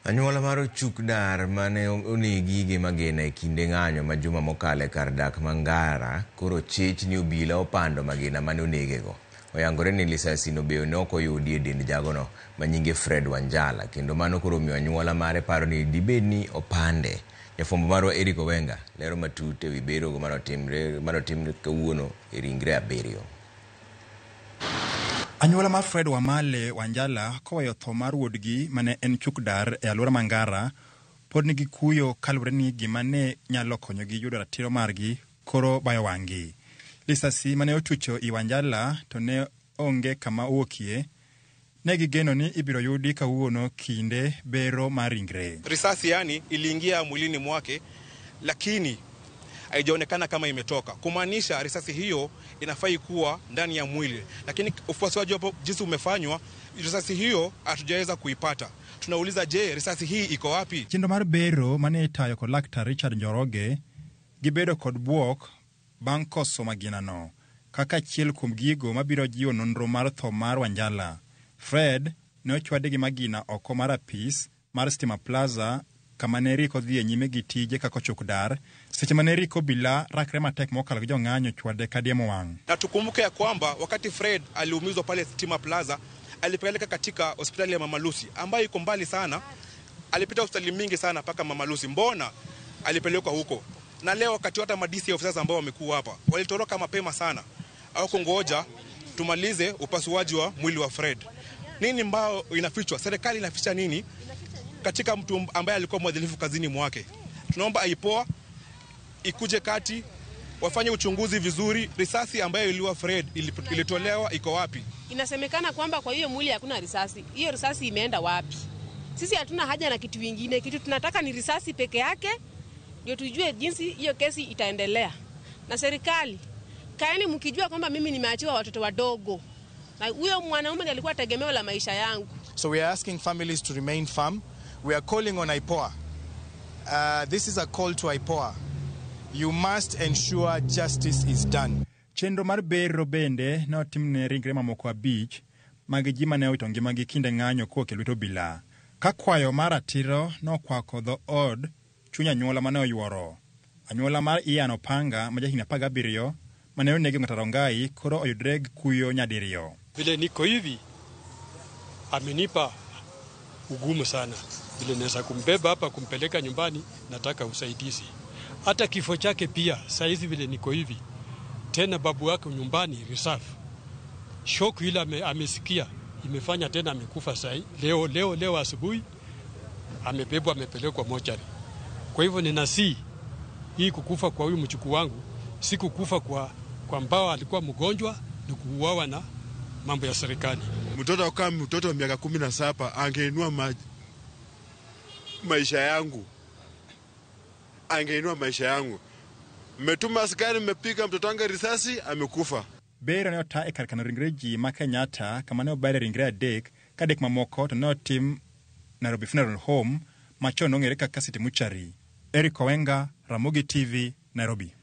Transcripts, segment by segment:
Anyuola mar ochuk dar mane onegi gi magina e kinde ng'anyo ma juma mokalo e kar dak ma Ngara koro chich ni obila opando magina mane onegego. Oyangore ni lisasi no be ne ok oyudi e dend jagono ma nyinge Fred Wanjala kendo mano koro omiyo anyuola mare paro ni dibed ni opande. Jafwambo marwa Eric Owenga lero matut ewi bero manotimre kawuono e ringre 7. Anyuola mar Fred Wamale Wanjala koweyo tho mar wuodgi mane en chukdar e alwora ma Ngara pod nigi kuyo kaluwore ni gima ne nyalo konyogi yudo ratiro margi koro bayo wang'gi. Lisasi mane otucho i Wanjala to ne onge kama owuokie, ne gigeno ni ibiro yudi kawuono kinde bero mar ringre. Risasi yani iliingia mwilini mwake, lakini haijaonekana kama imetoka, kumaanisha risasi hiyo inafai kuwa ndani ya mwili, lakini upasuaji hapo jinsi umefanywa, risasi hiyo hatujaweza kuipata. Tunauliza, je, risasi hii iko wapi? Chenro mar bero mane itayo kod Laktar Richard Njoroge gibedo kod bwok bang' koso maginano kaka achiel kuom gigo mabiro jiwo nonro mar tho mar Wanjala. Fred ne ochwadi gi magina oko mar apis mar Stima Plaza kama ne rik odhi e nyime gi tije kaka ochuk dar seche mane rik obila rakre matek mokalo gi jong'anyo chwade kadiemo wang'. Na tukumbuke ya kwamba wakati Fred aliumizwa pale Stima Plaza alipeleka katika hospitali ya Mama Lucy ambayo iko mbali sana. Alipita hospitali mingi sana mpaka Mama Lucy, mbona alipelekwa huko? Na leo wakati hata ma DCI officers ambao wamekuwa hapa walitoroka mapema sana, hawakungoja tumalize upasuaji wa mwili wa Fred. Nini mbao inafichwa? Serikali inaficha nini katika mtu ambaye alikuwa mwadilifu kazini mwake? Tunaomba IPOA ikuje kati, wafanye uchunguzi vizuri. Risasi ambayo iliua Fred ilitolewa iko wapi? Inasemekana kwamba kwa hiyo mwili hakuna risasi. Hiyo risasi imeenda wapi? Sisi hatuna haja na kitu kingine. Kitu tunataka ni risasi peke yake, ndio tujue jinsi hiyo kesi itaendelea. Na serikali, kaeni mkijua kwamba mimi nimeachiwa watoto wadogo, na huyo mwanaume ndiye alikuwa tegemeo la maisha yangu. So we are asking families to remain firm. We are calling on IPOA. This is a call to IPOA. You must ensure justice is done. Chenro mar bero bende ne otimne ringre mamoko 5 mag ji mane owito ngimagi kinde ng'anyo kowuok e lwet obila. Ka kwayo mar ratiro nokwako dho od chuny anyuola mane oyuoro. Anyuola mar Ian Opanga ma jahigni 17 mane onegi Ongata Rongai koro oyudre gi kuyo nyadiriyo. Vile niko hivi amenipa ugumu sana, vile naweza kumbeba hapa kumpeleka nyumbani, nataka usaidizi. Hata kifo chake pia saizi vile niko hivi tena, babu yake nyumbani reserve shock ile amesikia imefanya tena amekufa sai leo, leo, leo asubuhi amebebwa amepelekwa mochari. Kwa hivyo ninasi hii kukufa kwa huyu mchukuu wangu si kukufa kwa mbao alikuwa mgonjwa, ni kuuawa na mambo ya serikali. Mtoto kama mtoto wa miaka 17 angeinua maisha yangu. Angeinua maisha yangu. Mmetuma askari, mmepiga mtoto wangu risasi, amekufa. Bero ne ota e kar kano ringre ji ma Kenyatta kama ne obare ringre 3 ka 3 mamoko to ne otim Nairobi Funeral Home machon nong'ere kaka City Mortuary. Eric Owenga, Ramogi TV, Nairobi.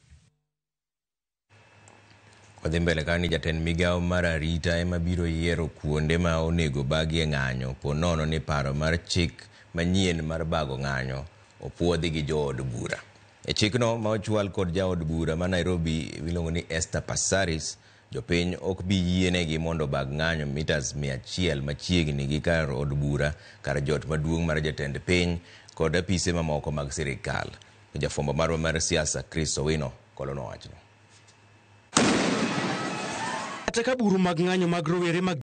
Wadhi mbele ka ni jatend migawo mar arita ema biro yiero kuonde ma onego bagie ng'anyo po nono ni paro mar chik manyien mar bago ng'anyo opuodhi gi jood bura. E chikno ma ochwal kod jaod bura ma Nairobi miluongo ni Esther Passaris, jopiny ok bi yienegi mondo obag ng'anyo mitas 100 machiegni gi kar od bura, kar jot maduong' mar jatend piny kod apise mamoko mag sirikal. Jafwambo marwa mar siasa Chris Owino kolono wachno. Kata ka buru mag ng'anyo mag rowere mag